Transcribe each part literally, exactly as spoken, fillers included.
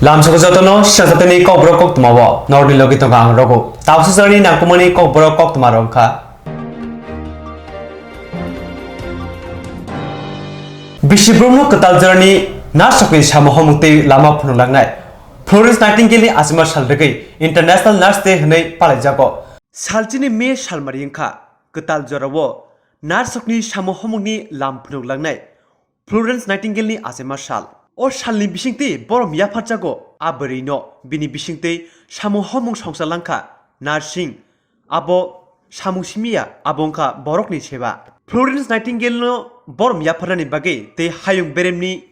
Lamsok jotono sisajatani kokborok koktwmao norni logi tongo ang rogo. Tabsajani nangkukmani kokborok koktwma rok wngkha. Bisi Brumno kwtal jorani nurse rokni samo homung tei lama phunuklangnai. Florence Nightingale ni achima sal rwgwi International Nurse Day hwnwi palaijago. Salchini May salmari wngkha, kwtal jorao nurse rokni samo homungni lam phunuklangnai. Florence Nightingale ni achema sal. O salni bisingtwi borom yapharjago a bwrwino, bini bisingtwi samung homung songcha langkha, nursing, abo samung simiya, abo wngkha borokni seba. Florence Nightingale no borom yapharnani bagwi tei hayung beremni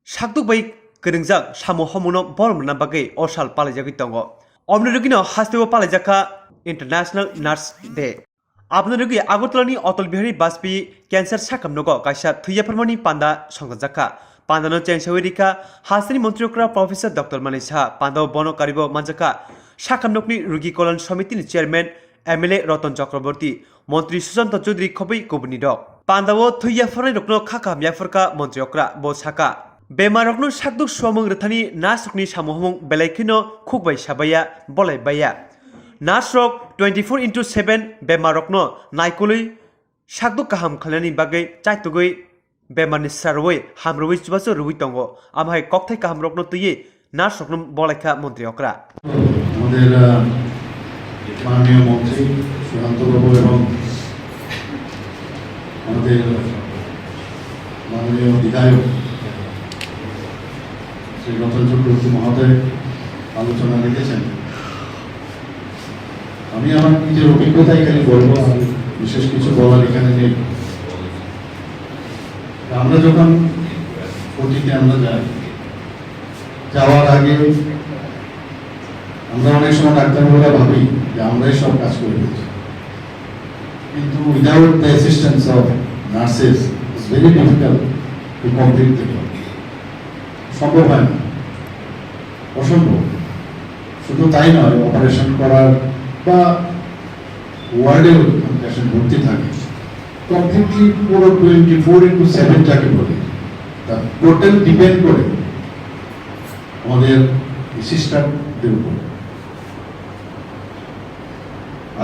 sakduk bai kwrwngjak samung homungno borom rwna bagwi o sal palaijagwi tongo. Omni rwgwino hasteo palaijakha International Nurse Day. Aboni rwgwi Agartala ni Atal Bihari Bajpayee Cancer Sakhamnogo kaisa thwi yapharmani panda songchajakha. Pandano chengsawi rikha hasteni montri okra Professor Doctor Manoj Saha. Pandao bono karibo manjakha Sakhamnokni Rugi Kolyan Somitini Chairman M L A Ratan Chakraborty, Montri Sushanta Chowdhury khobwi kubunirok. Pandao thwi yapharnairokno kha kaham yapharkha montri okra. Bo sakha, bemarrokno sakduk suamung rwthani nurse rokni samung hamung belai kheno khukbai sabaiya, bolai baiya. Nurse rok twenty four into seven bemarrokno naikolwi sakduk kaham khlainani bagwi chaitugwi bemarni sra rwui hamrwui chubachu rwui tongo. Amo hai kokthai kahamrokno twiwi nurse rokno bolaikha montri okra. আমাদের, আহ, মাননীয় মন্ত্রী সুশান্ত বাবু এবং আমাদের মাননীয় বিধায়ক শ্রী রতন চক্রবর্তী মহোদয় আলোচনা রেখেছেন। আমি আমার নিজের অভিজ্ঞতাই খালি বলবো, আমি বিশেষ কিছু বলার এখানে নেই। আমরা যখন অতীতে আমরা যাই, যাওয়ার আগে আমরা অনেক সময় ডাক্তারবাবুরা ভাবি যে আমরাই সব কাজ করে দিচ্ছি, কিন্তু without the assistance of nurses it's very difficult to complete the job. সম্ভব হয় না, অসম্ভব। শুধু তাই নয়, অপারেশন করার বা ওয়ার্ডেও যখন পেশেন্ট ভর্তি থাকে, কমপ্লিটলি পুরো টোয়েন্টি ফোর ইন্টু সেভেন যাকে বলে, তার টোটাল ডিপেন্ড করে আমাদের সিস্টারদের উপর।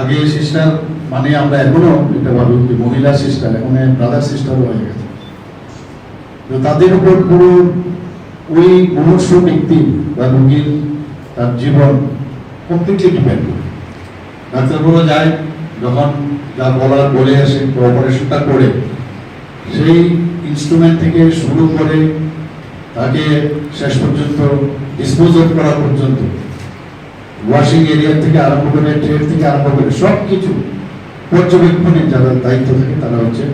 আগে সিস্টার মানে আমরা এখনো এটা ভাবি যে মহিলা সিস্টার, এখন ব্রাদার সিস্টারও হয়ে গেছে। তো তাদের উপর পুরো ওই মনুষ্য ব্যক্তি বা রোগীর তার জীবন কমপ্লিটলি ডিপেন্ড করে। ডাক্তারবাবু যায়, যখন যা বলার বলে আসে বা অপারেশনটা করে, সেই ইনস্ট্রুমেন্ট থেকে শুরু করে তাকে শেষ পর্যন্ত ডিসপোজ অফ করা পর্যন্ত, ওয়াশিং এরিয়া থেকে আরম্ভ করে, ট্রে থেকে আরম্ভ করে সব কিছু পর্যবেক্ষণে যারা দায়িত্ব থাকে তারা হচ্ছে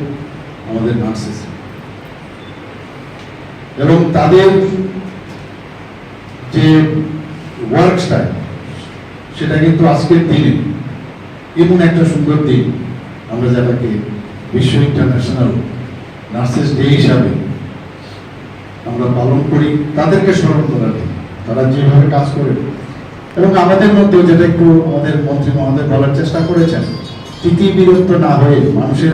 আমাদের নার্সেস। এবং তাদের যে ওয়ার্ক স্টাইল, সেটা কিন্তু আজকের দিনে এমন একটা সুন্দর দিন, আমরা যেটাকে বিশ্ব ইন্টারন্যাশনাল নার্সেস ডে হিসাবে আমরা পালন করি, তাদেরকে স্মরণ করার দিন, তারা যেভাবে কাজ করে। এবং আমাদের মধ্যেও, যেটা একটু আমাদের মন্ত্রী মহোদয় বলার চেষ্টা করেছেন, তিথি বিরক্ত না হয়ে মানুষের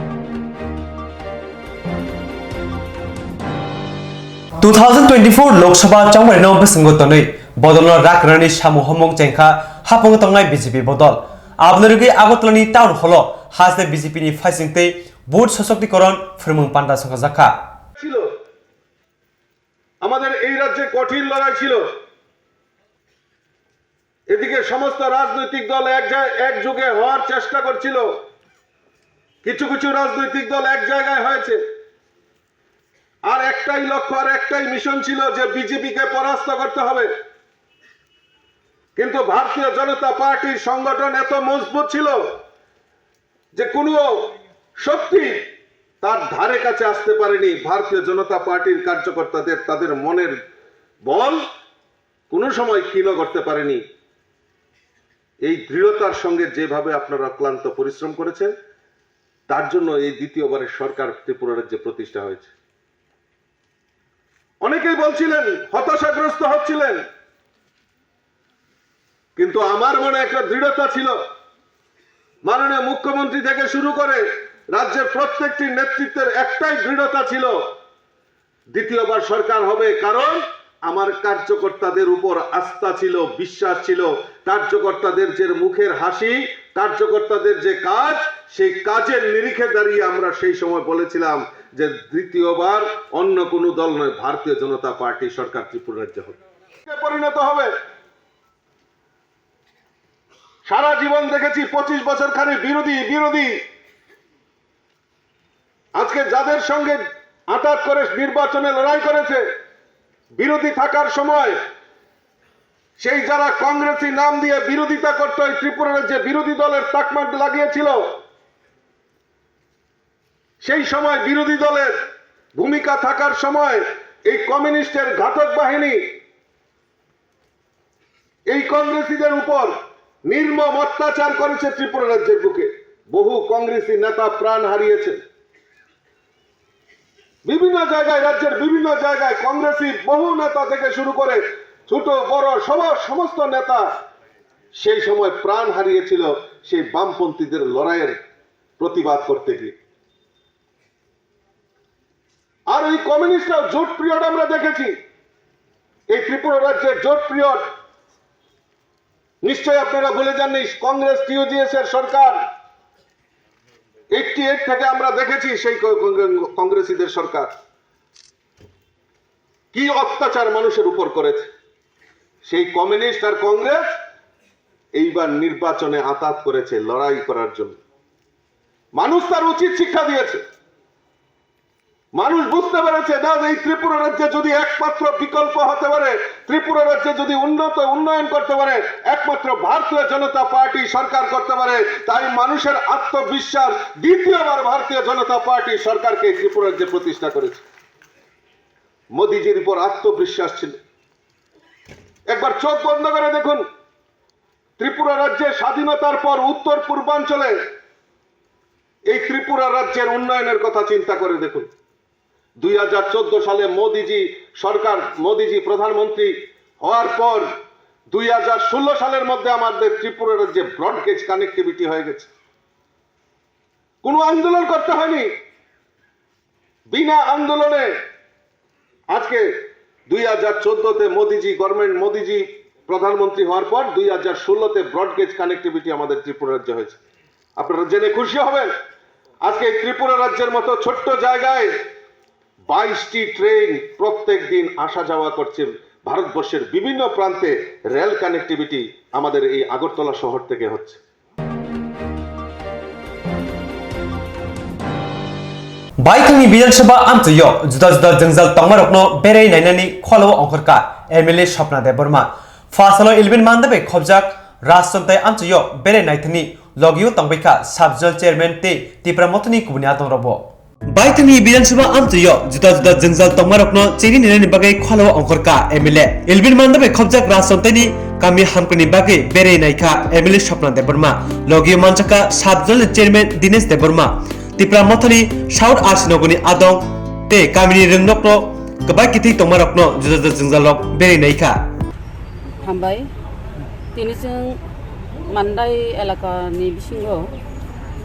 Two thousand twenty-four Lok Sabha chongmari no bwswngo tonwi bodolno rak rani samung homung chengkha hapung tongnai B J P bodol. Aboni rwgwi Agartala ni town hall o haste B J P ni phaising tei vote sosoktikoron phwrwngmung panda songkhajakha. ছিল। আমাদের এই রাজ্যে কঠিন লড়াই ছিল। এদিকে সমস্ত রাজনৈতিক দল এক জায়-, একযোগে হওয়ার চেষ্টা করছিল। কিছু কিছু রাজনৈতিক দল এক জায়গায় হয়েছে। আর একটাই লক্ষ্য, আর একটাই মিশন ছিল যে বিজেপিকে পরাস্ত করতে হবে। কিন্তু ভারতীয় জনতা পার্টির সংগঠন এত মজবুত ছিল যে কোনো শক্তি তার ধারে কাছে আসতে পারেনি। ভারতীয় জনতা পার্টির কার্যকর্তাদের, তাদের মনের বল কোনো সময় ক্ষীণ করতে পারেনি। এই দৃঢ়তার সঙ্গে যেভাবে আপনারা অক্লান্ত পরিশ্রম করেছেন, তার জন্য এই দ্বিতীয়বারের সরকার ত্রিপুরা রাজ্যে প্রতিষ্ঠা হয়েছে। অনেকেই বলছিলেন, হতাশাগ্রস্ত হচ্ছিলেন, কিন্তু আমার মনে একটা দৃঢ়তা ছিল। মাননীয় মুখ্যমন্ত্রী থেকে শুরু করে রাজ্যের প্রত্যেকটি নেতৃত্বের একটাই দৃঢ়তা ছিল, দ্বিতীয়বার সরকার হবে, কারণ আমার কার্যকর্তাদের উপর আস্থা ছিল, বিশ্বাস ছিল। কার্যকর্তাদের যে মুখের হাসি, কার্যকর্তাদের যে কাজ, সেই কাজের নিরিখে দাঁড়িয়ে আমরা সেই সময় বলেছিলাম যে দ্বিতীয়বার অন্য কোনো দল নয়, ভারতীয় জনতা পার্টি সরকার ত্রিপুরা রাজ্যে হবে, পরিণত হবে। সারা জীবন দেখেছি পঁচিশ বছর খালি বিরোধী, বিরোধী। আজকে যাদের সঙ্গে আঁতাত করে নির্বাচনে লড়াই করেছে, বিরোধী থাকার সময় সেই যারা কংগ্রেসী নাম দিয়ে বিরোধিতা করত, এই ত্রিপুরা রাজ্যে বিরোধী দলের তাকমা লাগিয়েছিল, সেই সময় বিরোধী দলের ভূমিকা থাকার সময় এই কমিউনিস্টের ঘাতক বাহিনী এই কংগ্রেসীদের উপর নির্মম অত্যাচার করেছে ত্রিপুরা রাজ্যের বুকে। বহু কংগ্রেসী নেতা প্রাণ হারিয়েছে। বিভিন্ন জায়গায়, রাজ্যের বিভিন্ন জায়গায় কংগ্রেসী বহু নেতা থেকে শুরু করে ছোট বড় সব, সমস্ত নেতা সেই সময় প্রাণ হারিয়েছিল সেই বামপন্থীদের লড়াইয়ের প্রতিবাদ করতে গিয়ে। আর এই কমিউনিস্টরাও জোট পিরিয়ড আমরা দেখেছি। এই ত্রিপুরা রাজ্যের জোট পিরিয়ড নিশ্চয়ই আপনারা ভুলে যাননি, কংগ্রেস টিইউজিএস এর সরকার এইটটি এইট থেকে আমরা দেখেছি সেই ক-, কংগ্রে-, কংগ্রেসীদের সরকার কি অত্যাচার মানুষের উপর করেছে। সেই কমিউনিস্ট আর কংগ্রেস এইবার নির্বাচনে আঁতাত করেছে লড়াই করার জন্য। মানুষ তার উচিত শিক্ষা দিয়েছে। মানুষ বুঝতে পেরেছে না যে এই ত্রিপুরা রাজ্যে যদি একমাত্র বিকল্প হতে পারে, ত্রিপুরা রাজ্যে যদি উন্নত উন্নয়ন করতে পারে, একমাত্র ভারতীয় জনতা পার্টি সরকার করতে পারে। তাই মানুষের আত্মবিশ্বাস দ্বিতীয়বার ভারতীয় জনতা পার্টি সরকারকে এই ত্রিপুরা রাজ্যে প্রতিষ্ঠা করেছে। মোদিজির উপর আত্মবিশ্বাস ছিল। একবার চোখ বন্ধ করে দেখুন, ত্রিপুরা রাজ্যের স্বাধীনতার পর উত্তর পূর্বাঞ্চলে এই ত্রিপুরা রাজ্যের উন্নয়নের কথা চিন্তা করে দেখুন। দুই হাজার চোদ্দ সালে মোদিজি সরকার, মোদিজি প্রধানমন্ত্রী হওয়ার পর দুই হাজার ষোলো সালের মধ্যে আমাদের ত্রিপুরা রাজ্যে ব্রডগেজ কানেক্টিভিটি হয়ে গেছে। কোনো আন্দোলন করতে হয়নি। বিনা আন্দোলনে আজকে দুই হাজার চোদ্দ তে মোদিজি গভর্নমেন্ট, মোদিজি প্রধানমন্ত্রী হওয়ার পর দুই হাজার ষোলো তে ব্রডগেজ কানেক্টিভিটি আমাদের ত্রিপুরা রাজ্যে হয়েছে। আপনারা জেনে খুশি হবেন, আজকে এই ত্রিপুরা রাজ্যের মতো ছোট্ট জায়গায় বাইশটি ট্রেন প্রত্যেক দিন আসা যাওয়া করছে। ভারতবর্ষের বিভিন্ন প্রান্তে রেল কানেক্টিভিটি আমাদের এই আগরতলা শহর থেকে হচ্ছে। Baithangni Bidhan Sabha amchwio juda juda jwngjal tongmarokno berei nainani kholao ongkhorkha M L A Swapna Debbarma. Phasalo eleven manda bai khobjak Rajchontai amchwio berei naithani logio tongbaikha Sub Zonal Chairman tei Tipra Mothani kubuni adongrokbo. Baithangni Bidhan Sabha amchwio juda juda jwngjal tongmarokno chini ninani bagwi kholao ongkhorkha M L A. Eleven manda bai khobjak Rajchontaini kami hamkani bagwi berei naikha M L A Swapna Debbarma. Logio manjakha Sub Zonal Chairman Dinesh Debbarma. Tipra Mothani South R C Nogorni adong tei kamini rwngnokno kwbai kithi tongmarokno juda juda jwngjalrok berei naikha. Hambai, tini chwng Mandai elakani bisingo,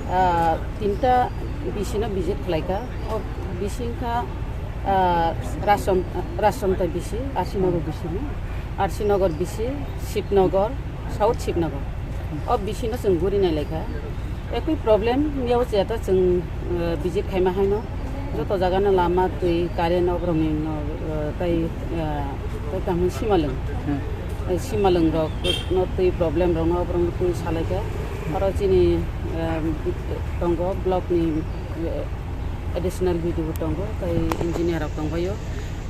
ah, tinta B C no visit khlaikha. O B C wngkha, ah, Rajchon-, Rajchontai B C, R C Nogor B C no, R C Nogor B C, Shibnogor, South Shibnogor. O B C no chwng guri nai laikha. Ekui problem yao chaya ta chwng, eh, visit khaima haino. Joto jaga no lama twi, current, oborokni no, eh, tai, eh, tai tamo simalwng. Hmm. Eh, simalwng rok no twi problem rok no oborok no twi salaikha. Oro chini, eh, tongo block ni, eh, additional B D O tongo, tai engineer rok tongbaio.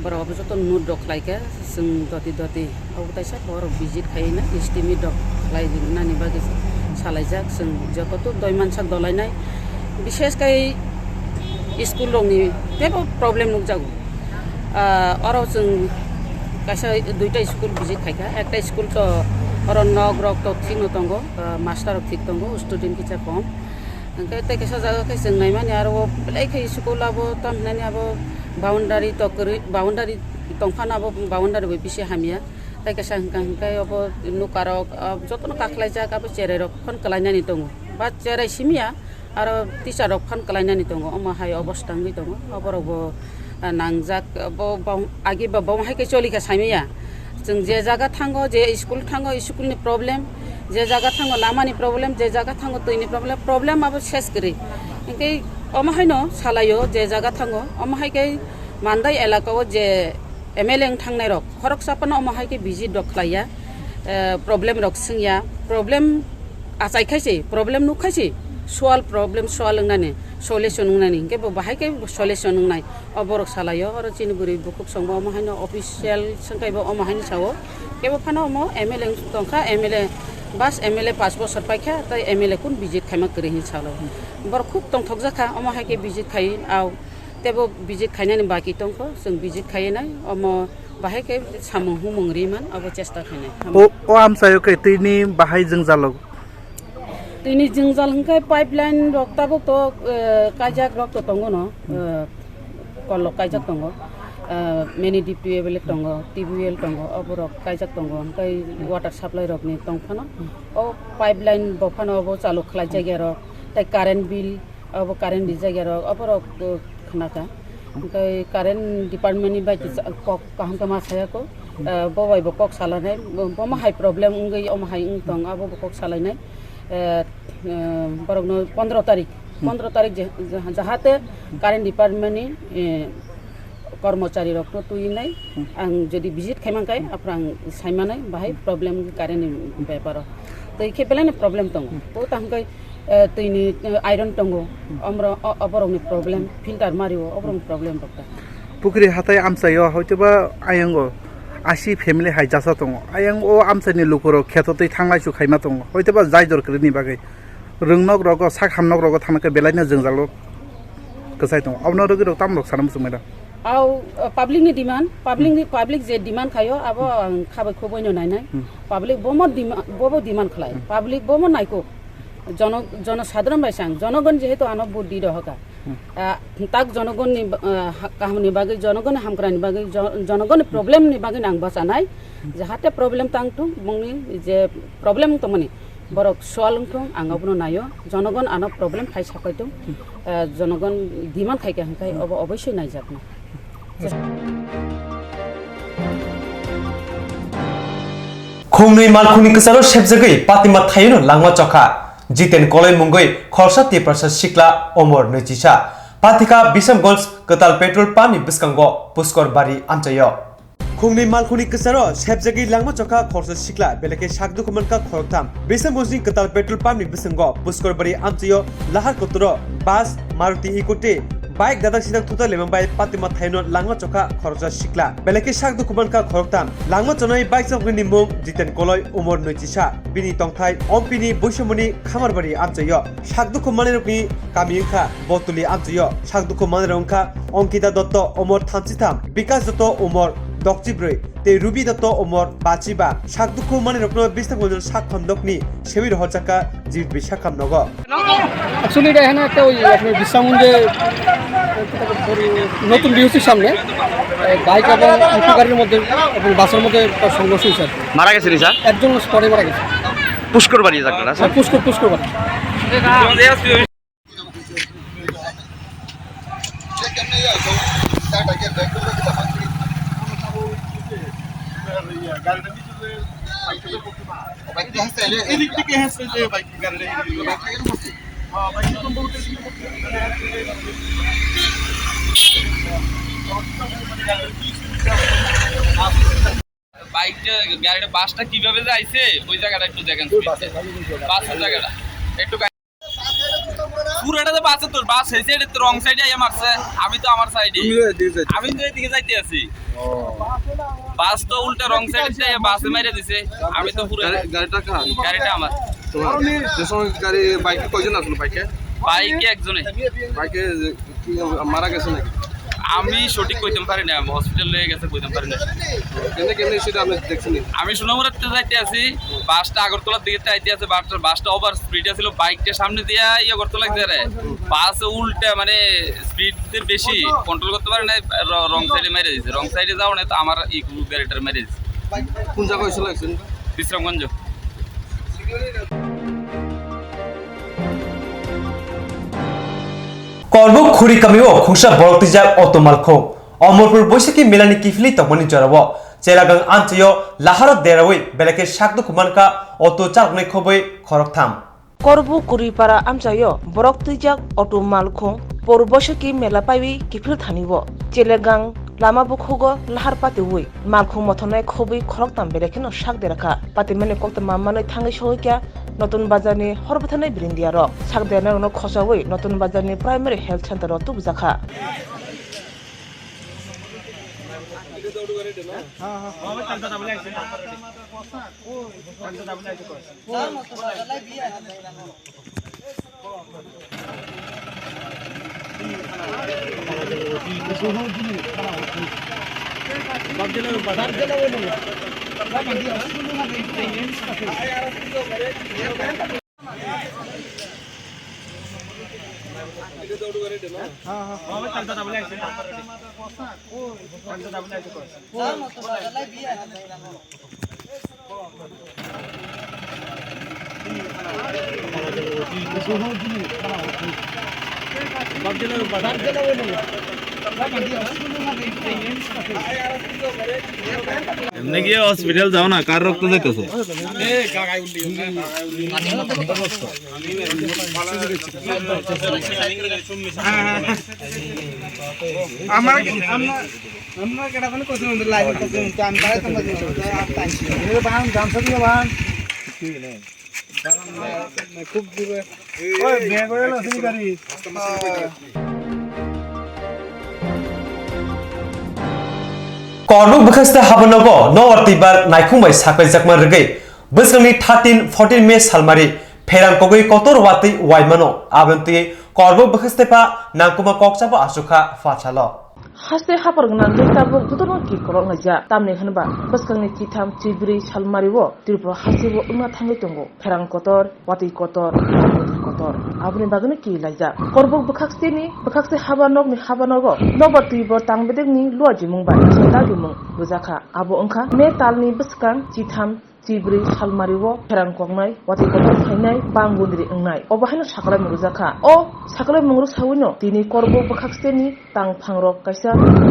Borok abo joto note rok khlaikha, chwng doti doti. Abo kaisa borok visit khaina estimate rok khlai nani bagwi salaijak. Chwng joto to doi mansak dolainai. Bishesh kai school rokni teibo problem nukjago. Ah, oro chwng kaisa duita school visit khaikha. Ekta school to oro nok rok to thik no tongo, ah, master rok thik tongo, student kisa kom. Hwnkhe tei kaisa jaga khe chwng naimani aro o belai khe school abo tam hinani abo boundary to kwrwi, boundary tongphano abo boundary bai bisi hamya. Tei kaisa hwnkha hwnkhe obo nukarok, ah, jotono kakhlaijak abo cherai rok phano kwlainani tongo. Ba cherai simiya aro teacher rok phano kwlainani tongo. Omo hai obosta wngwi tongo. Oborok bo Nangjak, bo, bo, agi bo, bo hai khe choli kha saimaya. Chwng je jaga thango, je school thango, school ni problem, je jaga thango, lama ni problem, je jaga thango, twi ni problem, problem abo ses kwrwi. Hinkhe omo haino salaio, je jaga thango, omo hai khe Mandai elaka o je M L A wng thangnai rok, khoroksa phano omo hai khe visit rok khlaiya, eh, problem rok swngya, problem achai khaise, problem nuk khaise, solve, problem solve wngnani, solution wngnani, hinkhe bo bahai khe solution wngnai. O borok salaio, oro chini bwrwi bukhuk songbo omo haino official swngkhai bo omo haino sao. Kebo phano omo M L A wng tongkha, M L A bas M L A pash bosor paikha, tai M L A kun visit khaima kwrwi hin salo. Borok khub tongthokjakha, omo hai khe visit khai au. Tebo visit khainani baki tongkho, chwng visit khaiwi nai, omo bahai khe samung humung ri man, abo chesta khainai. O, o amchaio khe tini bahai jwngjalo. Tini jwngjal hwnkhe pipeline rok tabuk to, eh, kaijak rok to tongo no, eh, kolok kaijak tongo, eh, mini D P W tongo, T B L tongo, oborok kaijak tongo, hwnkhe water supply rokni tong phano, o pipeline bo phano obo chalu khlai jagya rok, tei current bill, obo current rijak ya rok, oborok, uh, khna kha. Hwnkhe current department ni bai kisa kok kaham khe ma saya kho. Uh, bo bai bo kok salainai, bo, bo ma hai problem wngwi, omo hai wng tong, abo bo kok salainai. Uh, uh, borok no pondro tarik, pondro tarik je, je, jahate current department ni, eh, kormochari rok no twi nai. Ang jodi visit khai man khai, aphuru ang sai manai, bahai problem wngwi current ni beparo. Twi khe belai no problem tongo. Bo tang khai, eh, twi ni, eh, iron tongo. Omro, o-, oborok ni problem, filter mario, oborok ni problem rok ta. Pukri hatai amchaio, hoitoba ayango asi family hai jasa tongo. Ayang o amchai ni lukurok kheto twi thanglai su khaima tongo. Hoitoba jai dor kwrwi ni bagwi. Rwngnok rogo, sak hamnok rogo thangna khe belai no jwngjalo kwchai tongo. Abono rwgwi rok tamo rok sana muchungmai da? Au, uh, public ni demand, public ni, public je demand khaio, abo ang khabai khoboi no nainai. Hmm. Public bomo dema-, bobo demand khlai. Hmm. Public bomo naikuk. Jono-, jono sadharon bai sang, jonogon jehetu ano vote di rohoka. Hmm. Ah, tak jonogon ni, ah, ha-, kaham ni bagwi, jonogon ni hamkrai ni bagwi, jo-, jonogon ni problem ni bagwi ang bachanai. Hmm. Jahate problem tang thung, bongni je problem tongmani, borok solve wng thung, ang abono naio. Jonogon ano problem khai sapai thung. Hmm. Ah, jonogon demand khai kha hwnkhe obo oboisoi naijaknai. Khungnwi malkhungni kwcharo sepjagwi Patima thaiono langma chokha. Jiten Koloi mungwi khorsa Tiprasa sikla Omor Nwichisa. Pathika Bisamgonj kwtal petrol pump ni bwskango Puskor Bari amchaio. Khungnwi malkhungni kwcharo sepjagwi langma chokha khorsa sikla, belai khe sak dukhu mankha khoroktham. Bisamgonjni kwtal petrol pump ni bwskango Puskor Bari amchaio lahar kotoro bus, Maruti Eco tei bike dadak sidak thuta lemang bai Patima thaino langma chokha khoroksa sikla. Belai khe sak dukhu mankha khoroktham. Langma chonai bike chokni mung Jiten Koloi, Umor nwichisa. Bini tongthai Ompini Boisamoni Khamarbari amchaio. Sak dukhu manwirokni kami wngkha Botuli amchaio. Sak dukhu manwirok wngkha Ongkita Dotto, Umor thamchitham, Bikas Dotto, Umor dokchibrwi, tei Rubi Dotto, Umor bachiba. Sak dukhu manwirokno Bisnathganj sak khondokni sewi rohorjakha G B B sak kham nogo. Actually, এটা এখানে একটা ওই আপনার বিশ্রামগঞ্জে নতুন বিওসির সামনে বাইক এবং ইকো গাড়ির মধ্যে এবং বাসের মধ্যে একটা সংঘর্ষ হয়েছে আর কি। মারা গেছেন স্যার? একজন স্পটে মারা গেছে। পুষ্কর বাড়ি এলাকাটা, স্যার? পুষ্কর, পুষ্কর বাড়ি। এদিক থেকে হেসে যে বাইক গাড়িটা এদিকে। হ্যাঁ, বাইক তো বলতে এদিকে করতে। বাইকটা, গাড়িটা, বাসটা কিভাবে যে আইছে, ওই জায়গাটা একটু দেখেন। বাসের জায়গাটা একটু পুরাটা তো বাসে তোর, বাস হয়েছে, এটা তো রং সাইডে আইয়া মারছে। আমি তো আমার সাইডে। তুমি তো এদিকে যাইতে আমি তো এদিকে যাইতে আছি। ও। বাস তো উল্টা রং সাইডে বাসে মাইরা দিছে। আমি তো পুরো গাড়ি, গাড়িটা কার? গাড়িটা আমার। তোমার? যে সময় গাড়ি, বাইকে কয়জন আসলো বাইকে? বাইকে একজনে। বাইকে কি মারা গেছে নাকি? আমি সঠিক কইতাম পারি না, হসপিটাল লয়ে গেছে কইতাম পারি না। কেমনে, কেমনে সেটা আপনি দেখছেন? আমি সোনামুড়াতে যাইতে আছি, বাসটা আগরতলার দিকে যাইতে আছে, বাসটা, বাসটা ওভার স্পিডে ছিল, বাইকটা সামনে দিয়ে ইয়ে করতে লাগছে রে। বাস উল্টা মানে স্পিড বেশি, কন্ট্রোল করতে পারে না, র-, রং সাইডে মেরে দিছে। রং সাইডে যাও না তো আমার এই গাড়িটার মেরে দিছে। কোন জায়গায় হয়েছিল অ্যাক্সিডেন্ট? Bishramganj. Korbuk Khuri kamio khungsa borok twijak auto malkhung. Omorpur Boisakhi Melani kiphilwi tongmani jorao Chelagang amchaio laharo derawi belai khe sak dukhu mankha auto chaloknai khobwi khoroktham. Korbu Kuripara amchaio borok twijak auto malkhung por Boisakhi mela paiwi kiphil thani o Chelagang lama bukhugo lahar patiwi malkhung mothornai khobwi khoroktham belai kheno sak derakha. Patimani koktwma manwi thangwi sohikha Notun Bazarni hor bwtharnai birindiarok. Sak dernairokno khochawi Notun Bazarni Primary Health Center-o tubujakha. এমনি গিয়ে হসপিটাল যাও না, কার রক্ত যাইতেছে? আমার আমরা আমরা কেটা ফোন করছিলাম, লাইভ করছিলাম, তো আমি তাই তোমার বাহান গামছা দিয়ে বাহান। খুব দূরে। ওই ব্যাগ হয়ে গেল, সেই গাড়ি। Korbuk bwkhakste habanogo nobar twibar naikhung bai saklaijakma rwgwi bwskangni thirteen fourteen May salmari pherang kogwi kotor watwi waimano, aboni twi Korbuk bwkhakste pha nangkukma kokchabo achukha phatsalo. Haste hapor gwnang tabuk jotono kir kolok laijak, tamni hwnba bwskangni chitham chibrwi salmario Tripura hasteo wngna thangwi tongo. Pherang kotor, watwi kotor, kotor. Aboni bagwino kiri laijak. Korbuk bwkhakseni, bwkhakse haba nokni haba nogo nobar twibo tang bedekni luajimung bai dagimung rwjakha. Abo wngkha May talni bwskang chitham chibrwi salmario pherang koknai, watwi kotor phainai, bang gundri wngnai. Obo haino sakalaimung rwjakha. O sakalaimung rwsawino tini Korbuk bwkhakseni tang phangrok kaisa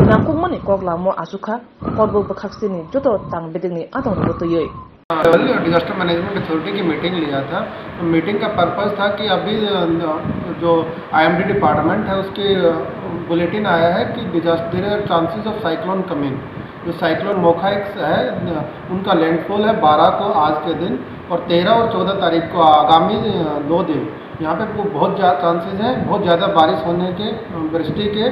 nangkukmani kok lamo achukha. Korbuk bwkhakseni joto tang bedekni adongrokbo twiwi. कल disaster management authority की मीटिंग लिया था। तो मीटिंग का पर्पस था कि अभी, अ, जो आईएमडी डिपार्टमेंट है, उसकी, अ, बुलेटिन आया है कि disaster, there are chances of cyclone coming। जो साइक्लोन मोखा एक है, अ, उनका लैंडफॉल है बारह को आज के दिन, और तेरह और चौदह तारीख को आगामी, अ, दो दिन यहाँ पे वो बहुत ज़्यादा चांसेस है, बहुत ज़्यादा बारिश होने के, अ, वृष्टि के,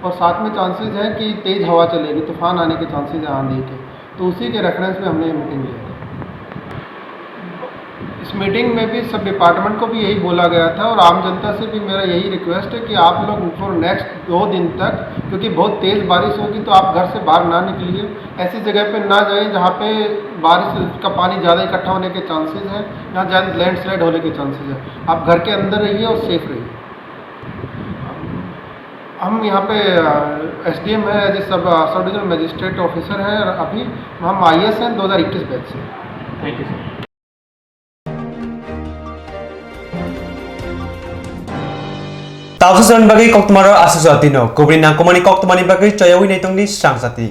और साथ में चांसेस है कि तेज़ हवा चलेगी, तूफान आने के चांसेस है आंधी के। तो उसी के रेफरेंस में हमने ये मीटिंग लिया था। इस मीटिंग में भी सब डिपार्टमेंट को भी यही बोला गया था और आम जनता से भी मेरा यही रिक्वेस्ट है कि आप लोग फॉर नेक्स्ट दो दिन तक, क्योंकि बहुत तेज़ बारिश होगी, तो आप घर से बाहर ना निकलिए, ऐसी जगह पे ना जाइए जहाँ पे बारिश का पानी ज़्यादा इकट्ठा होने के चांसेस है, ना ज़्यादा लैंडस्लाइड होने के चांसेस है। आप घर के अंदर रहिए और सेफ रहिए। हम यहाँ पे, अ, एसडीएम है, एज ए सब, अ, सब डिवीजनल मजिस्ट्रेट ऑफिसर है, और अभी हम आईएएस हैं दो हज़ार इक्कीस बैच से। Thank you sir. Tausa chwrani bagwi koktwmaro aswk jatino, kubuni nangkukmani koktwmani bagwi choyawi naitongni srang jati.